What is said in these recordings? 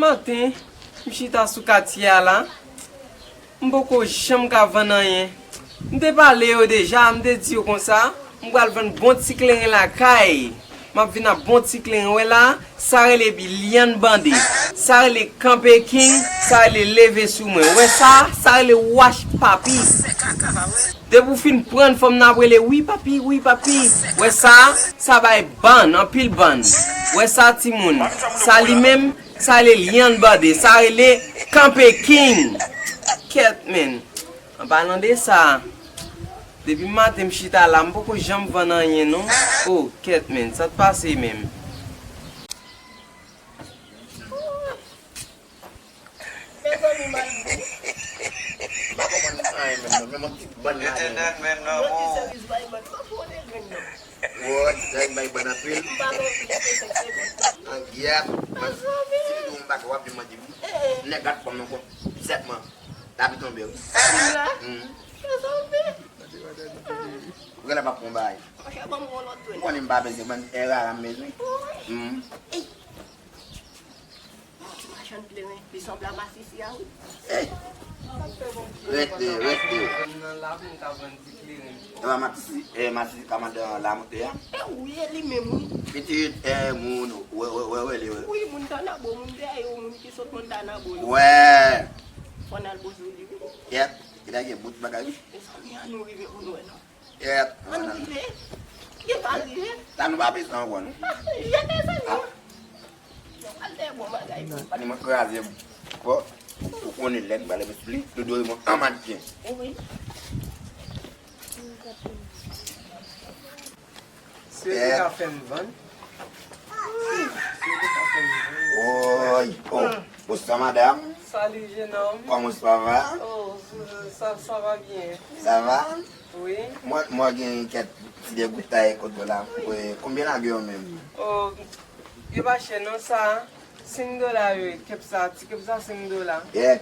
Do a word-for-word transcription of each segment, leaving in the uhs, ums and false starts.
Maten, m chita sou katye a la. M poko janm ka vann anyen. M te pale yo deja, m te di yo konsa, m pral vann bon ti kleren lakay. M ap vin ak bon ti kleren. Wè la, sa rele lyann bande. Sa rele kanpe king, sa rele leve sou mwen. Wè sa, sa rele wash papi. Depi w fin pran fòm nan ap rele wi papi, wi papi. Wè sa, sa bay bann, anpil bann. Wè sa timoun, sa li menm, sa rele lyann bande, sa rele kanpe king. Kèt men. An palan de sa, depi maten m chita la, m poko janm vann anyen non. Oh, kèt men, sa t pase menm. Mezanmi, Malbou. M pa konprann anyen menm non. Menm yon ti bann la. Etènèl menm nan. Yon ti sèvis bay bann. M pa pwone grenn non. Woy, ti sèvis bay bann anpil. M pa gen anpil, se senk semen. An gyèt. Mezanmi. Si m di w m pa ka w ap vin mande m. Eh, eh. Nèg la t pran m nan kont. Sètman. Lavi tonbe wi. Lavi la. Hmm. Mezanmi. Ou genlè p ap pran bagay. Monchè, ban m yon lòt tou. M konnen m pa bezwen, bann erara m bezwen. Wi. Hmm. Ti machann kleren, li sanble a masisi a wi. Ey! Rete, rete. Nan la pou m ka vann ti kleren. E pa masisi, e masisi kòmandan Lamonte a? E wi, e li menm wi. Pitit, e moun, wè, wè, wè, wè, li, wè. Wi, moun Tanabo, moun dèyè yo, moun ki sot moun Tanabo yo. Wè. Fò n al poze w li wi. Yèp, li ta gen bon ti bagay wi. Mezanmi, an nou rive pou nou wè non. Yèp. Ann rive. Gen pa rive. La nou pa bezwen ankò non. Ah, jete sa non. Al dèyè bon bagay. Pati mwen kraze m. Bon, ou konnen lè m pale mwen sou li, dodo mwen an maten. Wi. Si yo te ka fè m vann. Si yo te ka fè m vann. Woy, oh, bonswa madam. Salut jeune homme. Comment ça va? Oh, ça, ça va bien. Ça va? Wi. Mwen, mwen gen kèk ti degoutay kote w la. Wi, konbyen lagè w menm? Oh, yo pa chè non sa. Senk dola yo ye, kèp sa, ti kèp sa senk dola. Yeah.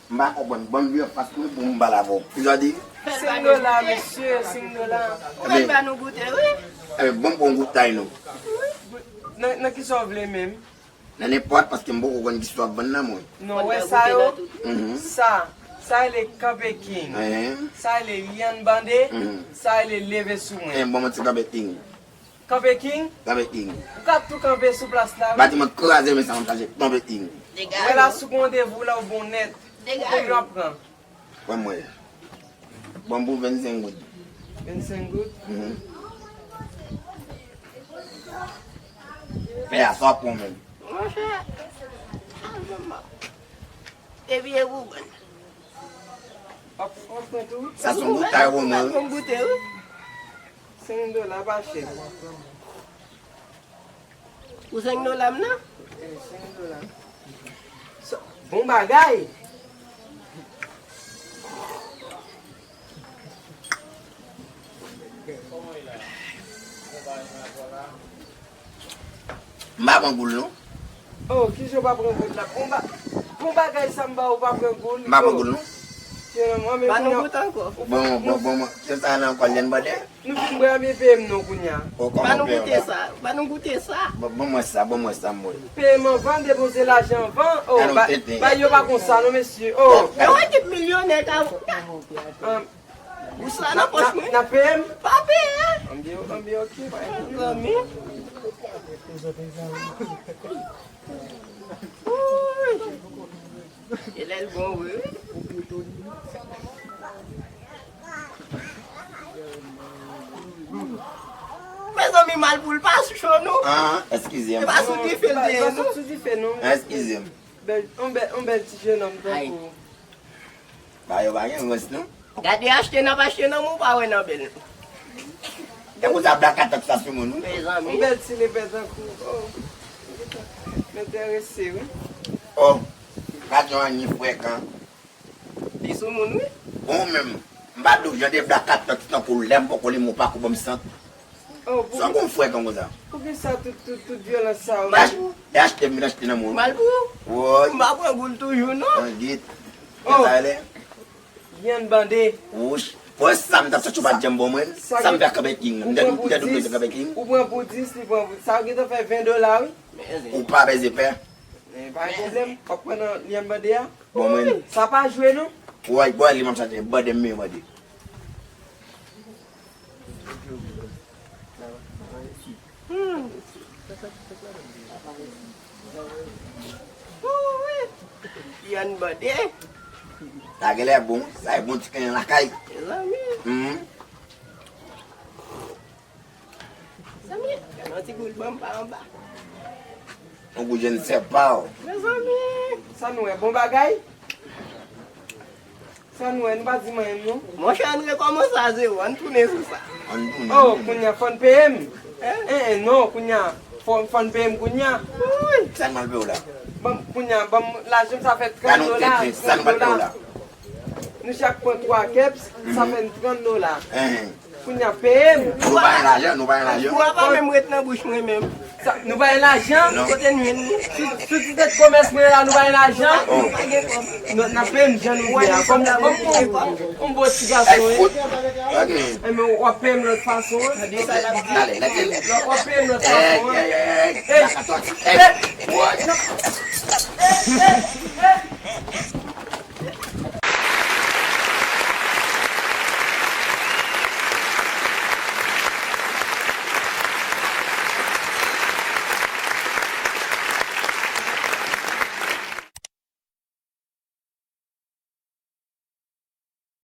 M pa konprann. Ban m vire fas mwen pou m pale avè w. Kisa w di? Senk dola, mesye, senk dola. Ou mèt ba nou goute, wi. Ebyen, ban m pran goutay nou. Nan, nan kisa w vle menm? Nan nenpòt, paske m poko konn kisa w ap vann nan mwen. Non, wè sa yo? Mhm. Sa, sa rele kanpe king. Ehe. Sa rele lyann bande. Mhm. Sa rele leve sou mwen. Ehe, ban mwen ti kanpe king. Kanpe king? Kanpe king. Ou ka tou kanpe sou plas la, wi. Batiman kraze, men sa m chache kanpe king. Wè la sou randevou la ou bon nèt. Ou konn yo ap pran. Pran mwen. Bon pou vennsenk goud. Vennsenk goud? Mhm. Pè a sa w ap pran menm. Monchè. Epi e pou bann. W ap, w ap pran tou? Sa se yon goutay pou mwen. Pou m goute, wi. Senk dola pa chè. Pou senk dola m nan? E, senk dola. Bon bagay. M pa pran goul non. Oh, kijan w pa pran goul la? Bon ba-, bon bagay sa m ba ou pa pran goul. M pa pran goul non. Ba nou goute ankò. Bon, bon, bon, bon. Se sa nan kò lyen bòdè. Nou fin bwè, men peye m non kounye a. Ba nou goute sa. Ba nou goute sa. Bon, bon mwen sa, bon mwen sa, mwen. Peye m anvan, depoze lajan anvan. Oh, ba, ba yo pa konsa non, mesye. Oh. E wè kit milyonè ka. Bous la nan pòch mwen. N ap peye m? Pa peye. Anbyen, anbyen, ok. Zanmi. Uy. E lè l bon vre, wi. Mezanmi, Malbou pa sou cho, non. Ah, eskize m. E pa sou dife l te ye, non. Sou dife, non. Eskize m. Bèl, on bèl, on bèl ti jenòm tankou. Ba yo pa gen rans non. Gade achte n ap achte nan men w pa wè nan bèl. Tankou sa blakatak sa sou moun wi. Mezanmi. On bèl ti lepè tankou. Oh. M enterese wi. Oh. Gad yon anyen frekan. Li sou moun wi. Bon menm. M pa di w jan de blakatak tankou lè m poko li men w pa kou ban m sant. Oh, sa gon frè konsa. Poukisa tout, tout, tout vyolans sa yo? Achte m vin achte nan moun. Malbou. Woy. M pa pran goul toujou non. An git. Oh. Sa lè. Vyann bande. Wouch. Pou sa m t ap chache w pa t janm bon mwen. Sa m fè kanpe king. M te, m te double kanpe king. Ou pran pou dis, li pran pou, sa gentan fè ven dola wi. Ou pa bezwen pè. E pa gen pwoblèm, w ap pran nan li an bande a? Bon, mwen. Sa pa jwe, non? Woy, bò li, m ap chache bande m, men bande. Hmm. Ooh, wi. Li an bande. Sa genlè bon, sa e bon ti kenyen lakay. Mezanmi. Hmm. Zanmi, yon ti goul ban m pa anba. Yon goul je ne sais pas. Mezanmi. Sa nou wè, bon bagay? Sa nou wè, nou pa di m anyen, non? Monchè, ann rekòmanse a zewo, ann tounen sou sa. Ann tounen. Oh, kounye a fò n peye m. Hein? Eh, eh, non, kounye a, fò, fò n peye m kounye a. Wi. Sa n pral peye w la? Ban m, kounye a, ban m lajan m, sa fè trant dola, trant dola. Sa n pral peye w la? Nou chak pran twa kèps, sa fè n trant dola. Hein. Kounye a peye m. Nou pa gen lajan, nou pa gen lajan. Ou pa menm ret nan bouch mwen menm. Sa, nou pa gen lajan? Non. Kote n jwenn li? Sou, sou ti tèt komès mwen la, nou pa gen lajan? Oh. Nou pa gen kòb. Nou, n ap peye m jan nou vle a. Kòm, kòm, kòm, kòm bon ti gason, wi. Ok. Enben, w ap peye m lòt fason, wi. Tande sa l ap di. Dale, lete l. W ap peye m lòt fason, wi. Ey, ey, ey, ey. Ey, ey, ey.